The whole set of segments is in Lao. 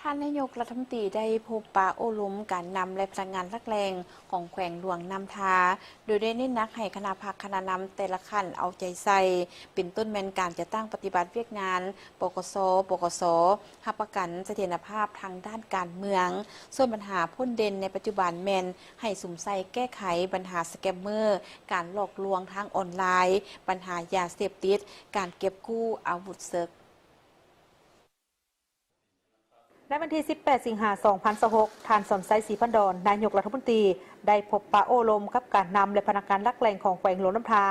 ທ່ານນາຍົກລັດຖະມົນຕີໄດ້ພົບປະໂອ້ລົມການນຳ ແລະ ພະນັກງານຫຼັກແຫຼ່ງຂອງແຂວງຫຼວງນ້ຳທາ, ໂດຍໄດ້ເນັ້ນໜັກໃຫ້ຄະນະພັກຄະນະນຳແຕ່ລະຂັ້ນເອົາໃຈໃສ່, ເປັນຕົ້ນແມ່ນການຈັດຕັ້ງປະຕິບັດວຽກງານ ປກສ, ປກສ, ຮັບປະກັນສະຖຽນລະພາບທາງດ້ານການເມືອງ. ສ່ວນບັນຫາພົ້ນເດັ່ນໃນປັດຈຸບັນແມ່ນໃຫ້ສຸມໃສ່ແກ້ໄຂບັນຫາສະແກມເມີ, ການຫຼອກລວງທາງອອນລາຍ, ບັນຫາຢາເສບຕິດ, ການເກັບກູ້ອາວຸດເສິກ. ໃນວັນທີສິບແປດ ສິງຫາ ສອງພັນຊາວຫົກ, ທ່ານ ສອນໄຊ ສີພັນດອນ ນາຍົກລັດຖະມົນຕີ ໄດ້ພົບປະໂອ້ລົມກັບການນຳ ແລະ ພະນັກງານຫຼັກແຫຼ່ງຂອງແຂວງຫຼວງນ້ຳທາ,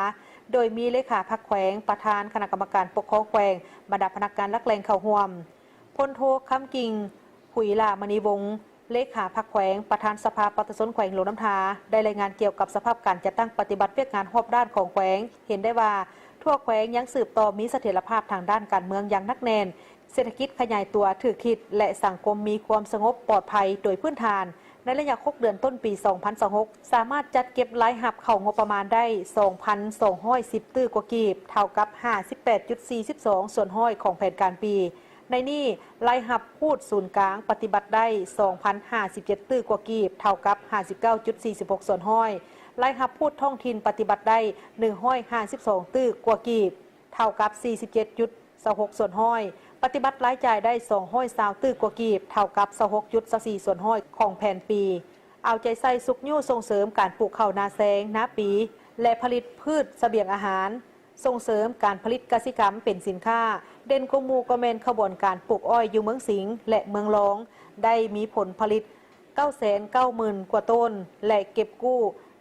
ໂດຍມີເລຂາພັກແຂວງ, ປະທານຄະນະກຳມະການປົກຄອງແຂວງ, ບັນດາພະນັກງານຫຼັກແຫຼ່ງເຂົ້າຮ່ວມ. ພົນໂທ ຄຳກິ່ງ ຜຸຍຫຼ້າມະນີວົງ ເລຂາພັກແຂວງ, ປະທານສະພາປະຊາຊົນແຂວງຫຼວງນ້ຳທາ ໄດ້ລາຍງານກ່ຽວກັບສະພາບການຈັດຕັ້ງປະຕິບັດວຽກງານຮອບດ້ານຂອງແຂວງ. ເຫັນໄດ້ວ່າ ທົ່ວແຂວງຍັງສືບຕໍ່ມີສະຖຽນລະພາບທາງດ້ານການເມືອງຢ່າງໜັກແໜ້ນ, ເສດຖະກິດຂະຫຍາຍຕົວຖືກທິດ ແລະ ສັງຄົມມີຄວາມສະຫງົບປອດໄພໂດຍພື້ນຖານ. ໃນໄລຍະຫົກເດືອນຕົ້ນປີສອງພັນຊາວຫົກ ສາມາດຈັດເກັບລາຍຮັບເຂົ້າງົບປະມານໄດ້ສອງພັນສອງຮ້ອຍສິບຕື້ກວ່າກີບ, ເທົ່າກັບຫ້າສິບແປດຈຸດສີ່ສິບສອງສ່ວນຮ້ອຍຂອງແຜນການປີ. ໃນນີ້, ລາຍຮັບຮູດສູນກາງປະຕິບັດໄດ້ສອງພັນຫ້າສິບເຈັດຕື້ກວ່າກີບ, ເທົ່າກັບຫ້າສິບເກົ້າຈຸດສີ່ສິບຫົກສ່ວນຮ້ອຍ, ລາຍຮັບຮູດທ້ອງຖິ່ນປະຕິບັດໄດ້ໜຶ່ງຮ້ອຍຫ້າສິບສອງຕື້ກວ່າກີບ, ເທົ່າກັບສີ່ສິບເຈັດຈຸດຊາວຫົກສ່ວນຮ້ອຍ, ປະຕິບັດລາຍຈ່າຍໄດ້ສອງຮ້ອຍຊາວຕື້ກວ່າກີບ, ເທົ່າກັບຊາວຫົກຈຸດຊາວສີ່ສ່ວນຮ້ອຍຂອງແຜນປີ. ເອົາໃຈໃສ່ຊຸກຍູ້ສົ່ງເສີມການປູກເຂົ້ານາແຊງ, ນາປີ ແລະ ຜະລິດພືດສະບຽງອາຫານ, ສົ່ງເສີມການຜະລິດກະສິກຳເປັນສິນຄ້າ, ເດັ່ນກວ່າໝູ່ກໍແມ່ນຂະບວນການປູກອ້ອຍຢູ່ເມືອງສິງ ແລະ ເມືອງລອງ ໄດ້ມີຜົນຜະລິດເກົ້າແສນເກົ້າໝື່ນກວ່າໂຕນ ແລະ ເກັບກູ້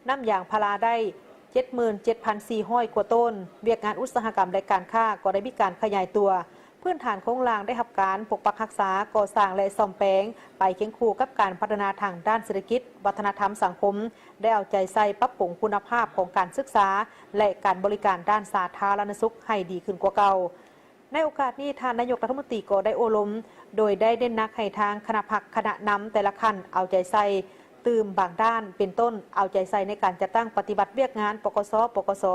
ນ້ຳຢາງພາລາໄດ້ເຈັດໝື່ນເຈັດພັນສີ່ຮ້ອຍກວ່າໂຕນ. ວຽກງານອຸດສາຫະກຳ ແລະ ການຄ້າກໍໄດ້ມີການຂະຫຍາຍຕົວ. ພື້ນຖານໂຄງລ່າງໄດ້ຮັບການປົກປັກຮັກສາ, ກໍ່ສ້າງ ແລະ ສ້ອມແປງ ໄປຄຽງຄູ່ກັບການພັດທະນາທາງດ້ານເສດຖະກິດ, ວັດທະນະທຳ, ສັງຄົມ, ໄດ້ເອົາໃຈໃສ່ປັບປຸງຄຸນນະພາບຂອງການສຶກສາ ແລະ ການບໍລິການດ້ານສາທາລະນະສຸກໃຫ້ດີຂຶ້ນກວ່າເກົ່າ. ໃນໂອກາດນີ້, ທ່ານນາຍົກລັດຖະມົນຕີກໍໄດ້ໂອ້ລົມ, ໂດຍໄດ້ເນັ້ນໜັກໃຫ້ທາງຄະນະພັກຄະນະນຳແຕ່ລະຂັ້ນເອົາໃຈໃສ່ຕື່ມບາງດ້ານ, ເປັນຕົ້ນ ເອົາໃຈໃສ່ໃນການຈັດຕັ້ງປະຕິບັດວຽກງານ ປກສ, ປກສ,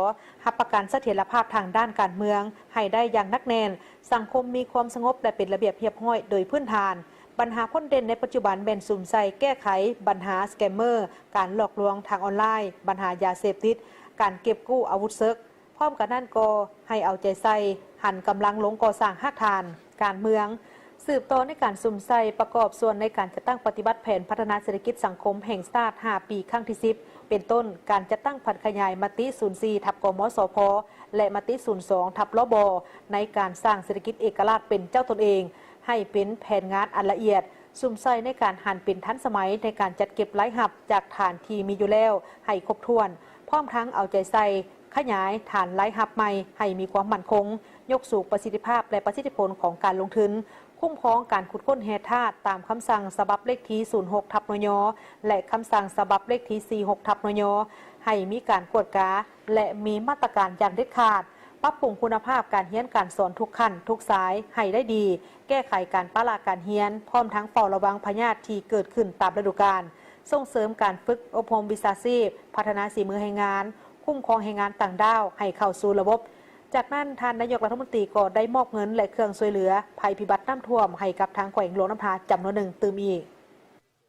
ຮັບປະກັນສະຖຽນລະພາບທາງດ້ານການເມືອງໃຫ້ໄດ້ຢ່າງໜັກແໜ້ນ, ສັງຄົມມີຄວາມສະຫງົບ ແລະ ເປັນລະບຽບຮຽບຮ້ອຍໂດຍພື້ນຖານ, ບັນຫາພົ້ນເດັ່ນໃນປັດຈຸບັນແມ່ນສຸມໃສ່ແກ້ໄຂບັນຫາສະແກມເມີ, ການຫຼອກລວງທາງອອນລາຍ, ບັນຫາຢາເສບຕິດ, ການເກັບກູ້ອາວຸດເສິກ. ພ້ອມກັນນັ້ນກໍໃຫ້ເອົາໃຈໃສ່ຫັນກຳລັງລົງກໍ່ສ້າງຮາກຖານການເມືອງ, ສືບຕໍ່ໃນການສຸມໃສ່ປະກອບສ່ວນໃນການຈັດຕັ້ງປະຕິບັດແຜນພັດທະນາເສດຖະກິດສັງຄົມແຫ່ງຊາດຫ້າປີຄັ້ງທີສິບ, ເປັນຕົ້ນ ການຈັດຕັ້ງຜັນຂະຫຍາຍມະຕິສູນສີ່ທັບ ກມສພ ແລະ ມະຕິສູນສອງທັບ ລບ ໃນການສ້າງເສດຖະກິດເອກະລາດເປັນເຈົ້າຕົນເອງ ໃຫ້ເປັນແຜນງານອັນລະອຽດ, ສຸມໃສ່ໃນການຫັນເປັນທັນສະໄໝໃນການຈັດເກັບລາຍຮັບຈາກຖານທີ່ມີຢູ່ແລ້ວໃຫ້ຄົບຖ້ວນ, ພ້ອມທັງເອົາໃຈໃສ່ຂະຫຍາຍຖານລາຍຮັບໃໝ່ໃຫ້ມີຄວາມໝັ້ນຄົງ, ຍົກສູງປະສິດທິພາບ ແລະ ປະສິດທິຜົນຂອງການລົງທຶນ, ຄຸ້ມຄອງການຂຸດຄົ້ນແຮ່ທາດຕາມຄຳສັ່ງສະບັບເລກທີສູນຫົກທັບ ນຍ ແລະ ຄຳສັ່ງສະບັບເລກທີສີ່ຫົກທັບ ນຍ ໃຫ້ມີການກວດກາ ແລະ ມີມາດຕະການຢ່າງເດັດຂາດ, ປັບປຸງຄຸນນະພາບການຮຽນການສອນທຸກຂັ້ນທຸກສາຍໃຫ້ໄດ້ດີ, ແກ້ໄຂການປະລະການຮຽນ, ພ້ອມທັງເຝົ້າລະວັງພະຍາດທີ່ເກີດຂຶ້ນຕາມລະດູການ, ສົ່ງເສີມການຝຶກອົບຮົມວິຊາຊີບ, ພັດທະນາສີມືແຮງງານ, ຄຸ້ມຄອງແຮງງານຕ່າງດ້າວໃຫ້ເຂົ້າສູ່ລະບົບ. ຈາກນັ້ນ, ທ່ານນາຍົກລັດຖະມົນຕີກໍໄດ້ມອບເງິນ ແລະ ເຄື່ອງຊ່ວຍເຫຼືອໄພພິບັດນ້ຳຖ້ວມໃຫ້ກັບທາງແຂວງຫຼວງນ້ຳທາຈຳນວນໜຶ່ງຕື່ມອີກ.